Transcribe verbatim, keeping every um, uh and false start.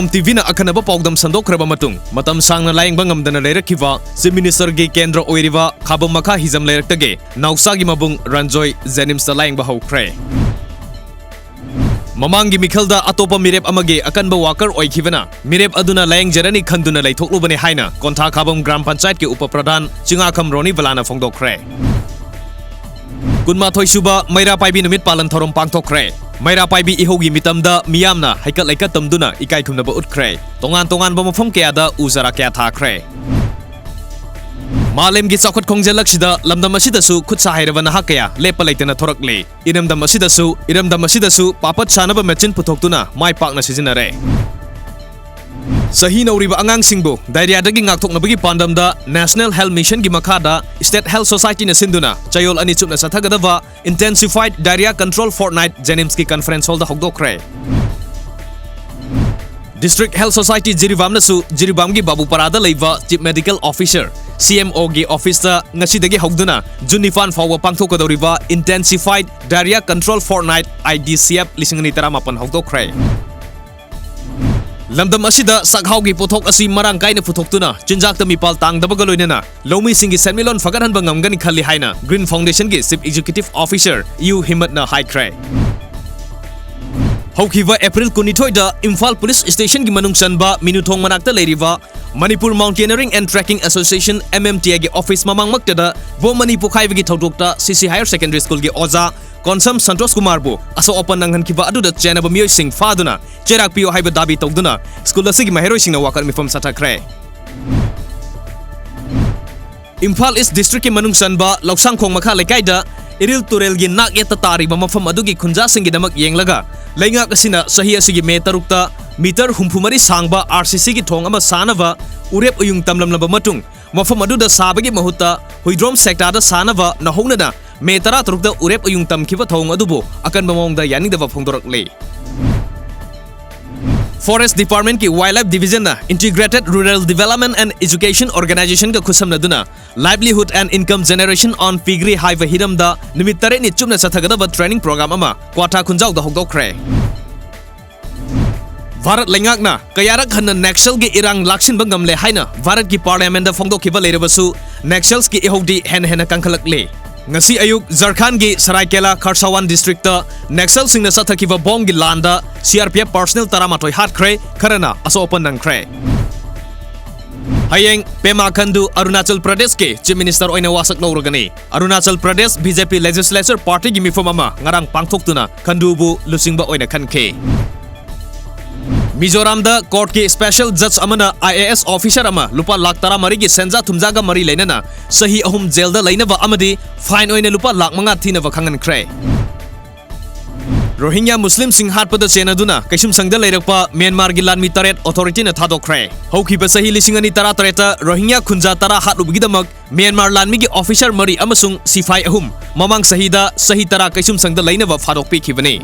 ꯇꯤꯚꯤꯅ ꯑꯈꯟꯅꯕ ꯄꯥꯎꯗꯝ ꯁꯟꯗꯣꯛꯈ꯭ꯔꯕ ꯃꯇꯨꯡ, ꯃꯇꯝ ꯁꯥꯡꯅ ꯂꯥꯌꯦꯡꯕ ꯉꯝꯗꯅ ꯂꯩꯔꯛꯈꯤꯕ ꯆꯤꯐ ꯃꯤꯅꯤꯁꯇꯔꯒꯤ ꯀꯦꯟꯗ꯭ꯔ ꯑꯣꯏꯔꯤꯕ ꯈꯥꯕꯝ ꯃꯈꯥ ꯍꯤꯖꯝ ꯂꯩꯔꯛꯇꯒꯤ ꯅꯥꯎꯆꯥꯒꯤ ꯃꯕꯨꯡ ꯔꯟꯖꯣꯏ ꯖꯦꯅꯤꯝꯁꯇ ꯂꯥꯌꯦꯡꯕ ꯍꯧꯈ꯭ꯔꯦ꯫ ꯃꯃꯥꯡꯒꯤ ꯃꯤꯈꯜꯗ ꯑꯇꯣꯞꯄ ꯃꯤꯔꯦꯞ ꯑꯃꯒꯤ ꯑꯀꯟꯕ ꯋꯥꯀꯔ ꯑꯣꯏꯈꯤꯕꯅ ꯃꯤꯔꯦꯞ ꯑꯗꯨꯅ ꯂꯥꯌꯦꯡꯖꯔꯅꯤ ꯈꯟꯗꯨꯅ ꯂꯩꯊꯣꯛꯂꯨꯕꯅꯤ ꯍꯥꯏꯅ ꯀꯣꯟꯊꯥ ꯈꯥꯕꯝ ꯒ꯭ꯔꯥꯝ ꯄꯟꯆꯥꯌꯠꯀꯤ ꯎꯄ ꯄ꯭ꯔꯙꯥꯟ ꯆꯤꯉꯥꯈꯝ ꯔꯣꯅꯤꯕꯂꯥꯅ ꯐꯣꯡꯗꯣꯛꯈ꯭ꯔꯦ꯫ ꯀꯨꯟꯃꯥꯊꯣꯏ ꯁꯨꯕ ꯃꯩꯔꯥ ꯄꯥꯏꯕꯤ ꯅꯨꯃꯤꯠ ꯄꯥꯂꯟ ꯊꯧꯔꯝ ꯄꯥꯡꯊꯣꯛꯈ꯭ꯔꯦ꯫ ꯃꯩꯔꯥ ꯄꯥꯏꯕꯤ ꯏꯍꯧꯒꯤ ꯃꯤꯇꯝꯗ ꯃꯤꯌꯥꯝꯅ ꯍꯩꯀꯠ ꯂꯩꯀꯠ ꯇꯝꯗꯨꯅ ꯏꯀꯥꯏ ꯈꯨꯝꯅꯕ ꯎꯠꯈ꯭ꯔꯦ꯫ ꯇꯣꯉꯥꯟ ꯇꯣꯉꯥꯟꯕ ꯃꯐꯝ ꯀꯌꯥꯗ ꯎ ꯆꯥꯔꯥ ꯀꯌꯥ ꯊꯥꯈ꯭ꯔꯦ꯫ ꯃꯥꯂꯦꯝꯒꯤ ꯆꯥꯎꯈꯠ ꯈꯣꯡꯖꯦꯜ ꯑꯁꯤꯗ ꯂꯝꯗꯝ ꯑꯁꯤꯗꯁꯨ ꯈꯨꯠ ꯁꯥ ꯍꯩꯔꯕ ꯅꯍꯥ ꯀꯌꯥ ꯂꯦꯞꯄ ꯂꯩꯇꯅ ꯊꯣꯔꯛꯂꯤ꯫ ꯏꯔꯝꯗꯝ ꯑꯁꯤꯗꯁꯨ, ꯏꯔꯝꯗꯝ ꯑꯁꯤꯗꯁꯨ ꯄꯥꯄꯠ ꯁꯥꯅꯕ ꯃꯦꯆꯤꯟ ꯄꯨꯊꯣꯛꯇꯨꯅ ꯃꯥꯏ ꯄꯥꯛꯅ ꯁꯤꯖꯤꯟꯅꯔꯦ꯫ ꯆꯍꯤ ꯅꯧꯔꯤꯕ ꯑꯉꯥꯡꯁꯤꯡꯕꯨ diarrheaꯗꯒꯤ ꯉꯥꯛꯊꯣꯛꯅꯕꯒꯤ ꯄꯥꯟꯗꯝꯗ National Health Missionꯒꯤ ꯃꯈꯥꯗ State Health Societyꯅ ꯁꯤꯟꯗꯨꯅ ꯆꯌꯣꯜ ꯑꯅꯤ ꯆꯨꯞꯅ ꯆꯠꯊꯒꯗꯕ Intensified Diarrhea Control Fortnight JNIMSꯀꯤ conference hallꯗ ꯍꯧꯗꯣꯛꯈ꯭ꯔꯦ꯫ District Health Society ꯖꯤꯔꯤꯕꯥꯝꯅꯁꯨ ꯖꯤꯔꯤꯕꯥꯝꯒꯤ ꯕꯥꯕꯨꯄꯥꯔꯥꯗ ꯂꯩꯕ Chief Medical Officer, CMOꯒꯤ officeꯇ ꯉꯁꯤꯗꯒꯤ ꯍꯧꯗꯨꯅ ꯖꯨꯟ ꯅꯤꯄꯥꯟ ꯐꯥꯎꯕ ꯄꯥꯡꯊꯣꯛꯀꯗꯧꯔꯤꯕ Intensified Diarrhea Control Fortnight, IDCF ꯂꯤꯁꯤꯡ ꯑꯅꯤ ꯇꯔꯥꯃꯥꯄꯟ ꯍꯧꯗꯣꯛꯈ꯭ꯔꯦ꯫ ꯂꯝꯗꯝ ꯑꯁꯤꯗ ꯆꯥꯛꯍꯥꯎꯒꯤ ꯄꯣꯠꯊꯣꯛ ꯑꯁꯤ ꯃꯔꯥꯡ ꯀꯥꯏꯅ ꯄꯨꯊꯣꯛꯇꯨꯅ ꯆꯤꯟꯖꯥꯛꯇ ꯃꯤꯄꯥꯜ ꯇꯥꯡꯗꯕꯒ ꯂꯣꯏꯅꯅ ꯂꯧꯃꯤꯁꯤꯡꯒꯤ ꯁꯦꯟꯃꯤꯠꯂꯣꯟ ꯐꯒꯠꯍꯟꯕ ꯉꯝꯒꯅꯤ ꯈꯜꯂꯤ ꯍꯥꯏꯅ Green Foundationꯒꯤ Chief Executive Officer ꯌꯨ ꯍꯤꯃꯠꯅ ꯍꯥꯏꯈ꯭ꯔꯦ꯫ ꯍꯧꯈꯤꯕ ꯑꯦꯄ꯭ꯔꯤꯜ ꯀꯨꯟꯅꯤꯊꯣꯏꯗ ꯏꯝꯐꯥꯜ ꯄꯨꯂꯤꯁ ꯁ꯭ꯇꯦꯁꯟꯒꯤ ꯃꯅꯨꯡ ꯆꯟꯕ ꯃꯤꯅꯨꯊꯣꯡ ꯃꯅꯥꯛꯇ ꯂꯩꯔꯤꯕ Manipur Mountaineering and Trekking Association, MMTAꯒꯤ office ꯃꯃꯥꯡꯃꯛꯇꯗ bomb ꯑꯅꯤ ꯄꯣꯈꯥꯏꯕꯒꯤ ꯊꯧꯗꯣꯛꯇ CC Higher Secondary Schoolꯒꯤ ꯑꯣꯖꯥ ꯀꯣꯟꯁꯝ ꯁꯟꯇꯣꯁ ꯀꯨꯃꯥꯔꯕꯨ ꯑꯁꯣꯛ ꯑꯄꯟ ꯅꯪꯍꯟꯈꯤꯕ ꯑꯗꯨꯗ ꯆꯦꯟꯅꯕ ꯃꯤꯑꯣꯏꯁꯤꯡ ꯐꯥꯗꯨꯅ ꯆꯩꯔꯥꯛ ꯄꯤꯌꯨ ꯍꯥꯏꯕ ꯗꯥꯕꯤ ꯇꯧꯗꯨꯅ ꯁ꯭ꯀꯨꯜ ꯑꯁꯤꯒꯤ ꯃꯍꯩꯔꯣꯏꯁꯤꯡꯅ ꯋꯥꯀꯠ ꯃꯤꯐꯝ ꯆꯠꯊꯈ꯭ꯔꯦ꯫ ꯏꯝꯐꯥꯜ ꯏꯁ ꯗꯤꯁꯇ꯭ꯔꯤꯛꯀꯤ ꯃꯅꯨꯡ ꯆꯟꯕ ꯂꯧꯁꯥꯡꯈꯣꯡ ꯃꯈꯥ ꯂꯩꯀꯥꯏꯗ ꯏꯔꯤꯜ ꯇꯨꯔꯦꯜꯒꯤ ꯅꯥꯛ ꯌꯦꯠꯇ ꯇꯥꯔꯤꯕ ꯃꯐꯝ ꯑꯗꯨꯒꯤ ꯈꯨꯟꯖꯥꯁꯤꯡꯒꯤꯗꯃꯛ ꯌꯦꯡꯂꯒ ꯂꯩꯉꯥꯛ ꯑꯁꯤꯅ ꯆꯍꯤ ꯑꯁꯤꯒꯤ ꯃꯦ ꯇꯔꯨꯛꯇ ꯃꯤꯇꯔ ꯍꯨꯝꯐꯨ ꯃꯔꯤ ꯁꯥꯡꯕ RCCꯒꯤ ꯊꯣꯡ ꯑꯃ ꯁꯥꯅꯕ ꯎꯔꯦꯞ ꯎꯌꯨꯡ ꯇꯝꯂꯝꯂꯕ ꯃꯇꯨꯡ, ꯃꯐꯝ ꯑꯗꯨꯗ ꯁꯥꯕꯒꯤ ꯃꯍꯨꯠꯇ ꯍꯨꯏꯗ꯭ꯔꯣꯝ ꯁꯦꯛꯇꯥꯗ ꯁꯥꯅꯕ ꯅꯧꯍꯧꯅꯅ ꯃꯦ ꯇꯔꯥ ꯇꯔꯨꯛꯇ ꯎꯔꯦꯞ ꯎꯌꯨꯡ ꯇꯝꯈꯤꯕ ꯊꯧꯑꯣꯡ ꯑꯗꯨꯕꯨ ꯑꯀꯟꯕ ꯃꯑꯣꯡꯗ ꯌꯥꯅꯤꯡꯗꯕ ꯐꯣꯡꯗꯣꯔꯛꯂꯤ꯫ Forest Departmentꯀꯤ Wildlife Divisionꯅ Integrated Rural Development and Education Organizationꯒ ꯈꯨꯠꯁꯝꯅꯗꯨꯅ Livelihood and Income Generation on Piggery ꯍꯥꯏꯕ ꯍꯤꯔꯝꯗ ꯅꯨꯃꯤꯠ ꯇꯔꯦꯠꯅꯤ ꯆꯨꯞꯅ ꯆꯠꯊꯒꯗꯕ training program ꯑꯃ ꯀ꯭ꯋꯥꯊꯥ ꯈꯨꯟꯖꯥꯎꯗ ꯍꯧꯗꯣꯛꯈ꯭ꯔꯦ꯫ ꯚꯥꯔꯠ ꯂꯩꯉꯥꯛꯅ ꯀꯌꯥꯔꯛ ꯍꯟꯅ ꯅꯦꯛꯁꯜꯒꯤ ꯏꯔꯥꯡ ꯂꯥꯛꯁꯤꯟꯕ ꯉꯝꯂꯦ ꯍꯥꯏꯅ ꯚꯥꯔꯠꯀꯤ ꯄꯥꯔꯂꯤꯌꯥꯃꯦꯟꯗ ꯐꯣꯡꯗꯣꯛꯈꯤꯕ ꯂꯩꯔꯕꯁꯨ, ꯅꯦꯛꯁꯜꯁꯀꯤ ꯏꯍꯧꯗꯤ ꯍꯦꯟꯅ ꯍꯦꯟꯅ ꯀꯟꯈꯠꯂꯛꯂꯤ꯫ ꯉꯁꯤ ꯑꯌꯨꯛ ꯖꯔꯈꯥꯟꯒꯤ ꯁꯔꯥꯏꯀꯦꯂꯥ ꯈꯔꯁꯥꯋꯥꯟ district ꯅꯦꯛꯁꯜꯁꯤꯡꯅ ꯆꯠꯊꯈꯤꯕ ꯕꯣꯝꯒꯤ ꯂꯥꯟꯗ C R P F personal ꯇꯔꯥꯃꯥꯊꯣꯏ ꯍꯥꯠꯈ꯭ꯔꯦ, ꯈꯔꯅ ꯑꯁꯣꯛ ꯑꯄꯟ ꯅꯪꯈ꯭ꯔꯦ꯫ ꯍꯌꯦꯡ ꯄꯦꯃꯥ ꯈꯟꯗꯨ ꯑꯔꯨꯅꯥꯆꯜ ꯄ꯭ꯔꯗꯦꯁꯀꯤ ꯆꯤꯐ ꯃꯤꯅꯤꯁꯇꯔ ꯑꯣꯏꯅ ꯋꯥꯁꯛ ꯂꯧꯔꯒꯅꯤ꯫ ꯑꯔꯨꯅꯥꯆꯜ ꯄ꯭ꯔꯗꯦꯁ ꯕꯤ ꯖꯦ ꯄꯤ ꯂꯦꯖꯤꯁꯂꯦꯆꯔ ꯄꯥꯔꯇꯤꯒꯤ ꯃꯤꯐꯝ ꯑꯃ ꯉꯔꯥꯡ ꯄꯥꯡꯊꯣꯛꯇꯨꯅ ꯈꯟꯗꯨꯕꯨ ꯂꯨꯆꯤꯡꯕ ꯑꯣꯏꯅ ꯈꯟꯈꯤ꯫ ꯃꯤꯖꯣꯔꯥꯝꯗ ꯀꯣꯔꯠꯀꯤ ꯁ꯭ꯄꯦꯁꯦꯜ ꯖꯖ ꯑꯃꯅ ꯑꯥꯏ ꯑꯦ ꯑꯦꯁ ꯑꯣꯐꯤꯁꯔ ꯑꯃ ꯂꯨꯄꯥ ꯂꯥꯈ ꯇꯔꯥꯃꯔꯤꯒꯤ ꯁꯦꯟꯖꯥ ꯊꯨꯝꯖꯥꯒ ꯃꯔꯤ ꯂꯩꯅꯅ ꯆꯍꯤ ꯑꯍꯨꯝ ꯖꯦꯜꯗ ꯂꯩꯅꯕ ꯑꯃꯗꯤ ꯐꯥꯏꯟ ꯑꯣꯏꯅ ꯂꯨꯄꯥ ꯂꯥꯈ ꯃꯉꯥ ꯊꯤꯅꯕ ꯈꯪꯍꯟꯈ꯭ꯔꯦ꯫ ꯔꯣꯍꯤꯡꯒ꯭ꯌꯥ ꯃꯨꯁꯂꯤꯝꯁꯤꯡ ꯍꯥꯠꯄꯗ ꯆꯦꯟꯅꯗꯨꯅ ꯀꯩꯁꯨꯝꯁꯪꯗ ꯂꯩꯔꯛꯄ ꯃ꯭ꯌꯥꯟꯃꯥꯔꯒꯤ ꯂꯥꯟꯃꯤ ꯇꯔꯦꯠ ꯑꯣꯊꯣꯔꯤꯇꯤꯅ ꯊꯥꯗꯣꯛꯈ꯭ꯔꯦ꯫ ꯍꯧꯈꯤꯕ ꯆꯍꯤ ꯂꯤꯁꯤꯡ ꯑꯅꯤ ꯇꯔꯥꯇꯔꯦꯠꯇ ꯔꯣꯍꯤꯡꯒ꯭ꯌꯥ ꯈꯨꯟꯖꯥ ꯇꯔꯥ ꯍꯥꯠꯂꯨꯕꯒꯤꯗꯃꯛ ꯃ꯭ꯌꯥꯟꯃꯥꯔ ꯂꯥꯟꯃꯤꯒꯤ ꯑꯣꯐꯤꯁꯔ ꯃꯔꯤ ꯑꯃꯁꯨꯡ ꯁꯤꯐꯥꯏ ꯑꯍꯨꯝ ꯃꯃꯥꯡ ꯆꯍꯤꯗ ꯆꯍꯤ ꯇꯔꯥ ꯀꯩꯁꯨꯝꯁꯪꯗ ꯂꯩꯅꯕ ꯐꯥꯗꯣꯛꯄꯤꯈꯤꯕꯅꯤ꯫